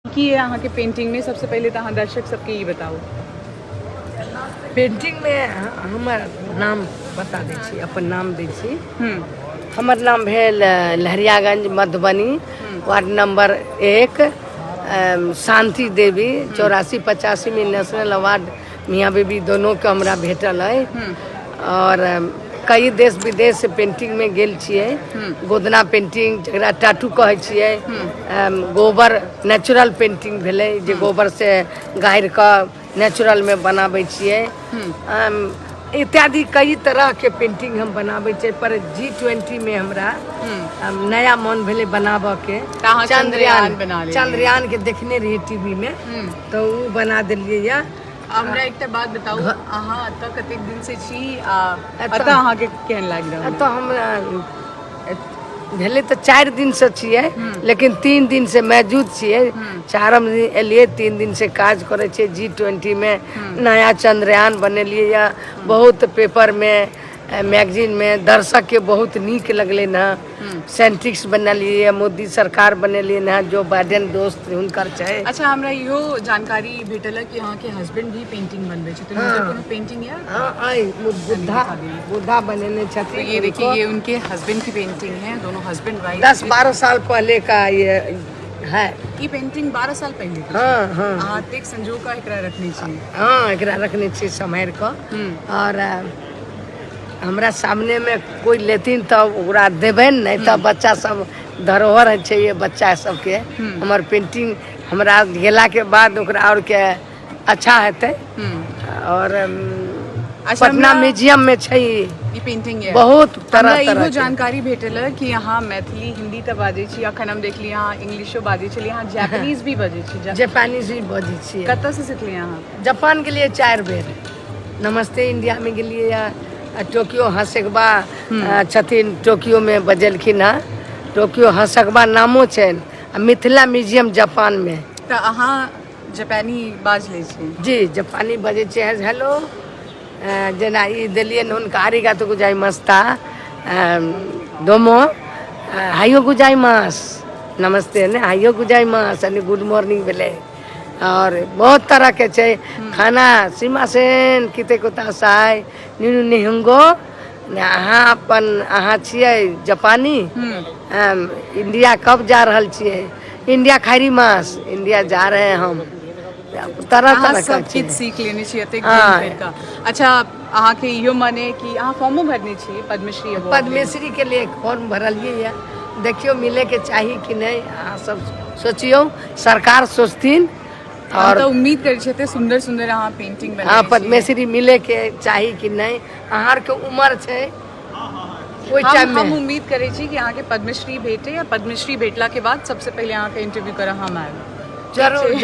की यऽ अहाँके पेंटिंगमे? सबसँ पहिले तऽ अहाँ दर्शक सबके ई बताउ। पेंटिंगमे हमर नाम बता दै छी, अपन नाम दै छी। हमर नाम भेल लहरियागंज मधुबनी, वार्ड नंबर 1, शांति देवी। 84-85 में नेशनल अवार्ड मियाँ बीबी दोनों के हमरा भेटल अइ। और कई देश विदेश से पेंटिंग में गेल छियै। गोदना पेंटिंग, जकरा टाटू कहै छियै, गोबर नेचुरल पेंटिंग भेलै, जे गोबर से गाड़ि कऽ नेचुरल में बनाबै छियै, इत्यादि कई तरह के पेंटिंग हम बनाबै छियै। पर G20 में हमरा नया मन भेलै बनाबऽ के। तऽ अहाँ चंद्रयान बना लेलियै। चंद्रयान के देखने रहियै टीवी में, तऽ ओ बना देलियै यऽ। हमरा एकटा बात बताउ, अहाँ एतऽ कतेक दिन से छी आ एतऽ अहाँके केहन लागि रहल? एतऽ हम भेलै तऽ 4 दिनसँ छियै, लेकिन 3 दिन से मौजूद छियै। चारम दिन एलियै, 3 दिन से काज करै छियै। G20 में नया चंद्रयान बनेलियै यऽ। बहुत पेपरमे, मैगजीनमे दर्शकके बहुत नीक लगलै हँ। साइंटिस्ट बनेलियै, मोदी सरकार बनेलियै हँ, जो बाइडेन दोस्त हुनकर छै। अच्छा, हमरा इहो जानकारी भेटल है कि अहाँके हस्बैंड भी पेंटिंग बनबै छै, तऽ हुनकर कोनो पेंटिंग है? हाँ, आई बुद्धा, बुद्धा बनेने छथिन। तो ये देखिए, ये उनके हस्बैंड की पेंटिंग है, दोनों हस्बैंड वाइफ। 10-12 साल पहले का ये है। ई पेंटिंग 12 साल पहले के? हाँ। अहाँ एतेक संजोग कऽ एकरा रखने छी? हाँ, एकरा रखने छी सम्हारि कऽ। आओर हमरा सामनेमे कोइ लेथिन तऽ ओकरा देबनि, नहि तऽ बच्चा सब धरोहर होइ छै ये बच्चा सबके। हमर पेंटिंग हमरा गेलाके बाद ओकरा आओरके अच्छा हेतै। आओर पटना म्यूजियम में छै ई पेंटिंग ये बहुत तरह हमरा तरह इहो के। जानकारी भेटल है कि अहाँ मैथिली, हिंदी तऽ बाजै छी, अखन हम देखली अहाँ इंग्लिशो बाजै छलियै, अहाँ जापानीज भी बाजै छी। जापानीज भी बजै छियै। कतऽ से सिखलियै अहाँ? जापान गेलियै 4 बेर। नमस्ते इंडिया में गेलियै या टोक्यो हसकबा छथिन, टोक्यो में बजेलखिन हँ। टोक्यो हसकबा नामो छनि आ मिथिला म्यूजियम जापान में। तऽ अहाँ जापानी बाज लै छी? जी, जापानी बजै छियै। हेलो, जेना ई देलियनि हुनका, आरिगातो गुजाइमास्ता, दोमो हाइयो गुजाइमास, नमस्ते ने हाइयो गुजाइमास, यानी गुड मॉर्निंग भेलै। और बहुत तरह के छै। खाना सीमा सेन किते कोता साय नीनू निहुंगो ने, अहाँ अपन अहाँ छियै जापानी, इंडिया कब जा रहल छियै? इंडिया खैरी मास, इंडिया जा रहे हैं हम। तरह अहाँ तरह सब के किछु छै। सीख लेने छी एतेक घुमि फिर कऽ। अच्छा, अहाँके इहो मने कि अहाँ फॉर्मो भरने छी पद्मश्री अवार्ड लेल? पद्मश्री के लिए फॉर्म भरलियै यऽ, देखियौ मिले के चाही कि नहि। अहाँ सब सोचियौ, सरकार सोचथिन। हम और तऽ उम्मीद करै छी, एते सुन्दर सुन्दर अहाँ पेंटिंग हँ, बनेने छी। पद्मश्री मिले के चाही कि नहि? अहाँ आरके उमर छै ओहि हम टाइम हम मे। उम्मीद करै छी कि अहाँके पद्मश्री भेटे, आ पद्मश्री भेटला के बाद सबसे पहिले अहाँके इंटरव्यू करऽ हम आयब। जरूर जरूर।